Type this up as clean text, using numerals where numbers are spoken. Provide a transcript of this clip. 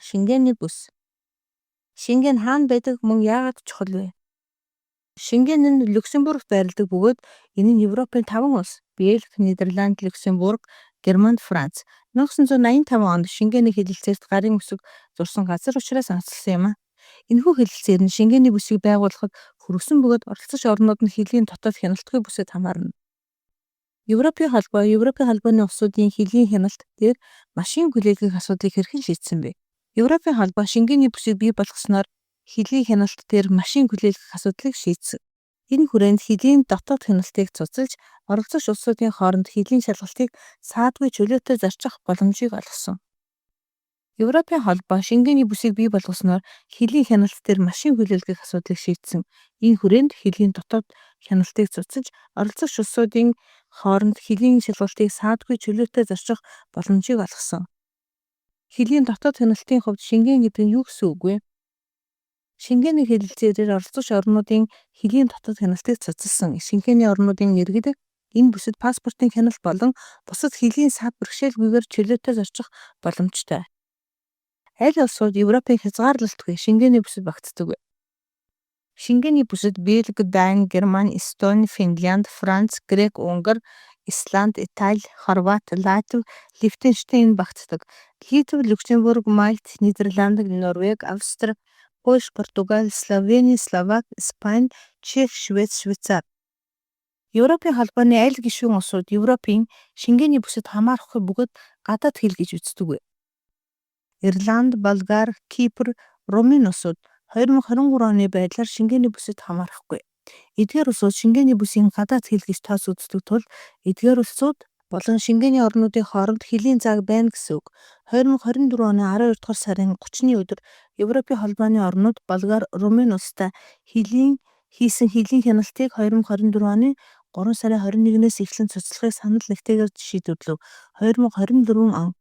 Шенгений бүс. Шенген хаана байдаг мөн яагаад чухал вэ? Шенген нь Люксембургт байрладаг бөгөөд энэ нь Европын таван улс Бельги, Нидерланд, Люксембург, Герман, Франц 1985 онд Шенгений хэлэлцээрт гарын үсэг зурсан газар учраас онцлсон юм. Энэхүү хэлэлцээр нь Шенгений бүсийг байгуулахад хүргэсэн бөгөөд оролцогч орнууд нь хилийн дотоод хяналтгүй бүсэд хамаарна. Европын холбоо Европын холбооны улсуудын хилийн хяналт дээр машин хүлээлгэх асуудлыг хэрхэн шийдсэн бэ? Европын холбоо Шенгений бүсийг бий болгосноор хилийн хяналт дээр машин хүлээлгэх асуудлыг шийдсэн. Энэ хүрээнд хилийн дотоод хяналтыг цуцалж, оролцогч улсуудын хооронд хилийн шалгалтыг саадгүй чөлөөтэй зарчих боломжийг олгосон. Европын холбоо Шенгений бүсийг бий болгосноор хилийн хяналт дээр машин хүлээлгэх асуудлыг шийдсэн. Энэ хүрээнд хилийн дотоод хяналтыг цуцалж, оролцогч улсуудын хооронд хилийн шалгалтыг саадгүй чөлөөтэй зарчих боломжийг олгосон. Хилийн дотоод хяналтын хувьд Шенген гэдэг нь юу гэсэн үг вэ? Шенгений хэлэлцээрээр оролцогч орнуудын хилийн дотоод хяналтыг цуцалсан. Шенгений орнуудын иргэд энэ бүсэд паспортын хяналт болон бусад хилийн саад бэрхшээлгүйгээр чөлөөтэй зорчих боломжтой. Аль улсууд Европын хязгаарлалтгүй Шенгений бүсэд багтдаг вэ? Шенгений бүсэд Бельги, Дани, Герман, Эстони, Финлянд, Франц, Грек, Унгар, Исланд, Итали, Хорват, Латви, Лихтенштейн багтдаг. Литв, Люксембург, Мальт, Нидерланд, Норвеги, Австри, Польш, Португали, Словени, Словак, Испани, Чех, Швейц, Швейцар. Европын холбооны аль гишүүн улсууд Европын Шенгений бүсэд хамаарахгүй бөгөөд гадаад хил гэж үздэг вэ? Ирланд, Болгар, Кипр, Румын улсууд 2023 оны байдлаар Шенгений бүсэд хамаарахгүй. Эдгээр улсууд Шенгений бүсийн гадаад хил гэж тооцогддог тул эдгээр улсууд болон Шенгений орнуудын хооронд хилийн зааг байна гэсэн үг. 2024 оны 12 дугаар сарын 30-ны өдөр Европын холбооны орнууд Болгар, Румын улстай хилийн хийсэн хилийн хяналтыг 2024 оны 3 сарын 21-ээс эхлэн цуцлахыг санал нэгтэйгээр шийдвэрлэв. 2024 он